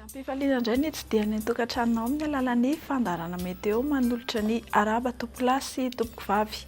Ampifaliana indray ny hitsidihana ny tokantranonao amin'ny alalan'ny fandaharana Météo manolotra ny arahaba tompokolahy sy tompokovavy.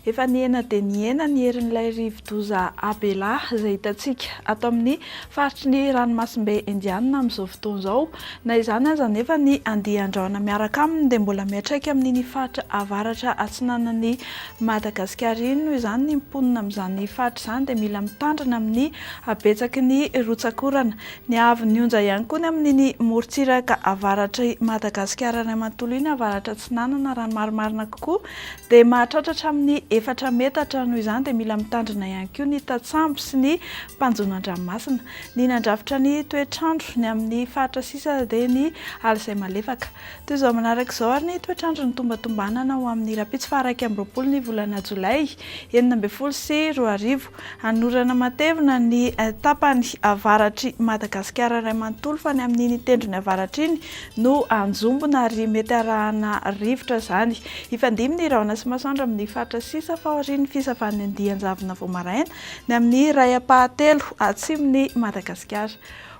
Efa nihena dia nihena ny herin'ilay rivodoza Abela izay hitantsika ato amin'ny faritry ny ranomasimbe Indianina amin'izao fotoana izao. Na izany aza anefa ny andian-drahona miaraka aminy dia mbola miantraika amin'iny faritra avaratra atsinanan'i Madagasikara iny. Noho izany ny mponina amin'izany faritra izany dia mila mitandrina amin'ny habetsaky ny rotsak'orana. Ny haavon'ny onja ihany koa ny amin'iny morontsiraka avaratr'i Madagasikara iray manontolo iny, avaratra atsinanana raha ny marimarina kokoa, dia mahatratra hatramin'ny efatra metatra. Noho izany dia mila mitandrina ihany koa ny tantsambo sy ny mpanjono an-dranomasina. Ny nandrafitra ny toetr'andro ny amin'ny faritra sisa dia ny alizay malefaka. Toy izao manaraka izao ary ny toetr'andro ny tombatombanana ho amin'ny rahampitso faha 21 ny volana jolay 2016. Hanorana matevina ny tapany avaratr'i Madagasikara iray manontolo fa ny amin'iny tendrony avaratra iny no hanjombona ary mety arahana rivotra izany. Hifandimby ny rahona sy masoandro amin'ny faritra sisa fa aorian'ny fisavan'ny andian-javona vao maraina ny amin'ny iray ampahatelo atsimon'i Madagasikara.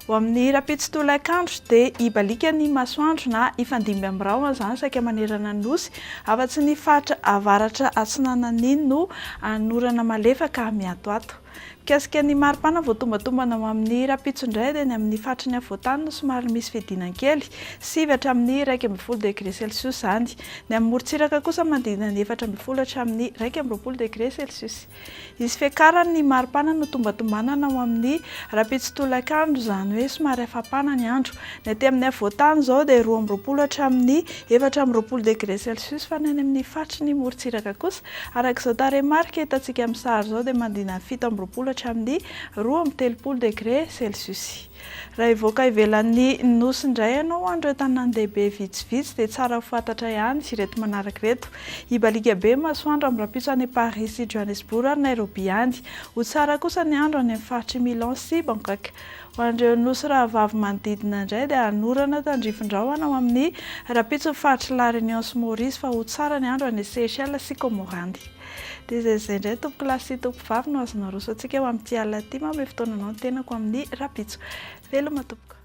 Ho amin'ny rahampitso tolakandro dia hibaliaka ny masoandro na hifandimby amin'ny rahona izany saika manerana ny Nosy, afa-tsy ny faritra avaratra atsinanana iny no hanorana malefaka miatoato. Mikasika ny maripana voatombatombana ho amin'ny rahampitso indray dia ny amin'ny faritry ny afovoantany no somary misy fidinan-kely, 9 hatramin'ny 11 degre celsius izany. Ny amin'ny morontsiraka kosa manodidina ny 14 hatramin'ny 21 degre celsius. Hisy fiakarany ny maripana notombatombanana ho amin'ny rahampitso tolakandro, izany hoe somary hafampana ny andro. Ny aty amin'ny afovoantany izao dia 22 hatramin'ny 24 degre celsius fa ny any amin'ny faritry ny morontsiraka kosa, araka izao tarehimarika hitantsika amin'ny sary izao dia manodidina ny 27 hatramin'ny 32 degre celsius. Raha hivoaka ivelan'ny Nosy indray ianao ho an'ireo tanàn-dehibe vitsivitsy dia tsara ho fantatra ihany ireto manaraka ireto. Hibaliaka be ny masoandro amin'ny rahampitso any Paris sy Johannesburg ary Nairobi any. Ho tsara kosa ny andro any amin'ny faritr'i Milan sy Bangkok. Ho an'ireo nosy rahavavy manodidina indray dia hanorana tandrifin-drahona ho amin'ny rahampitso ny faritr'i La Réunion sy Maurice fa ho tsara ny andro any Seychelles sy Comores. Dia izay izay indray tompokolahy sy tompokovavy no azonao aroso antsika ho amin'ity alina ity. Manome fotoana anao ny tenako amin'ny rahampitso. Veloma tompoko.